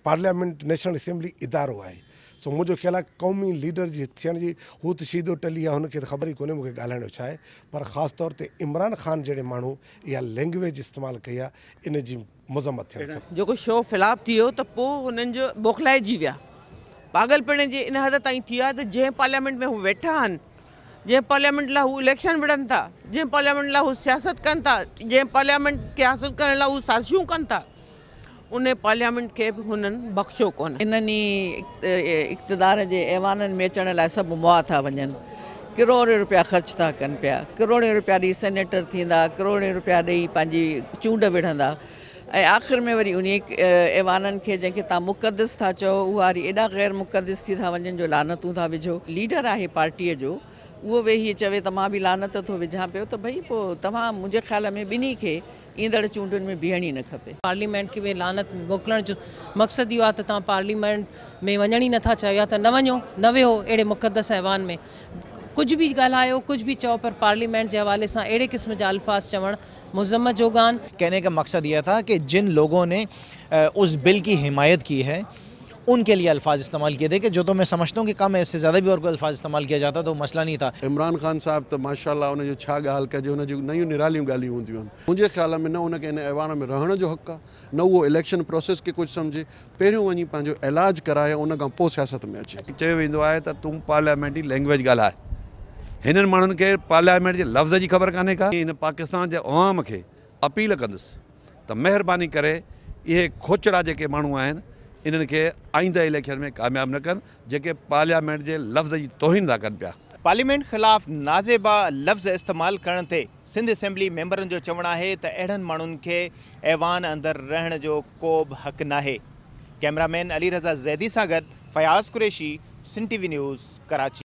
Parliament national assembly ادارو آهي سو منهنجو خيال آهي قومي ليڊر جي ٿيڻ جي هو ته شيدو ٽلي آهي هن کي ته خبر ئي ڪونهي مون کي ڳالهائڻو ڇا آهي پر خاص طور تي عمران خان جهڙي ماڻهو اها لينگويج استعمال ڪئي آهي ان جي مذمت ٿيڻ کپي. جيڪو شو فلاپ ٿي ويو ته پوء هنن جو بوکلائجي ويا. پاڳلپڻي جي ان حد تائين ٿي ويو آهي ته جنهن پارليامينٽ ۾ هو ويٺا آهن، جنهن پارليامينٽ لاء هو اليڪشن وڙهن ٿا، جنهن پارليامينٽ لاء هو سياست ڪن ٿا، جنهن پارليامينٽ کي حاصل ڪرڻ لاء هو سازشون ڪن ٿا، ان پارليامينٽ کي به هنن بخشيو ڪونه. انهن ئي اقتدار جي ايوانن ۾ اچڻ لاء سڀ مئا ٿا وڃن. ڪروڙين روپيا خرچ ٿا ڪن پيا. ڪروڙين روپيا ڏئي سينيٽر ٿيندا، ڪروڙين روپيا ڏئي پنهنجي چونڊ وڙهندا ۽ آخر ۾ وري انهي ايوانن کي جنهن کي توهان مقدس ٿا چئو اها وري ايڏا غير مقدس ٿي ٿا وڃن جو لعنتون ٿا وجهو. ليڊر آهي پارٽيء جو اهو ويهي چوي ته مان به لعنت ٿو وجهان پيو ته ڀئي پوء توهان منهنجي خيال ۾ ٻنهي کي ايندڙ چونڊن ۾ بيهڻ ئي نه کپي. پارليامينٽ کي لعنت موڪلڻ جو مقصد اهو آهي ته توهان پارليامينٽ ۾ وڃڻ ئي نٿا چاهيو يا ته نه وڃو، نه ويهو اهڙي مقدس ايوان ۾. ڪجهه به ڳالهايو، ڪجهه به چئو پر پارليامينٽ جي حوالي سان اهڙي قسم جا الفاظ چوڻ مذمت جوڳا آهن. कहने का मकसद यह था कि जिन लोगों ने उस बिल की हिमायत की है उनके लिए अल्फाज इस्तेमाल किए थे कि जो तो मैं समझता हूँ कि कम है, इससे ज़्यादा भी और कोई अल्फाज इस्तेमाल किया जाता तो मसला नहीं था। इमरान खान साहब त माशाअल्लाह उन जो छा ॻाल्हि कजे, उन जूं नयूं निरालियूं ॻाल्हियूं हूंदियूं आहिनि। मुंहिंजे ख़्याल में न उनखे हिन ऐवान में रहण जो हक़ आहे, न उहो इलेक्शन प्रोसेस खे कुझु सम्झे, पहिरियों वञी पंहिंजो इलाज कराए उन खां पोइ सियासत में अचे। चयो वेंदो आहे त तूं पार्लियामेंट जी लैंग्वेज ॻाल्हाए, हिननि माण्हुनि खे पार्लियामेंट जे लफ़्ज़ जी ख़बर कान्हे का। हिन पाकिस्तान जे अवाम खे अपील कंदुसि त महिरबानी करे इहे खोचड़ा जेके माण्हू आहिनि इन्हनि खे आईंदा इलेक्शन में कामयाबु न कनि, जेके पार्लियामेंट जे लफ़्ज़ जी तौहीन था कनि पिया। पार्लियामेंट ख़िलाफ़ नाज़ेबा लफ़्ज़ इस्तेमाल करण ते सिंध असेंबली मेंबरनि जो चवणु आहे त अहिड़नि माण्हुनि खे ऐवान अंदरि रहण जो को बि हक़ नाहे। कैमरामैन अली रज़ा ज़ैदी सां गॾु Fayaz Qureshi, Sindh TV news, Karachi.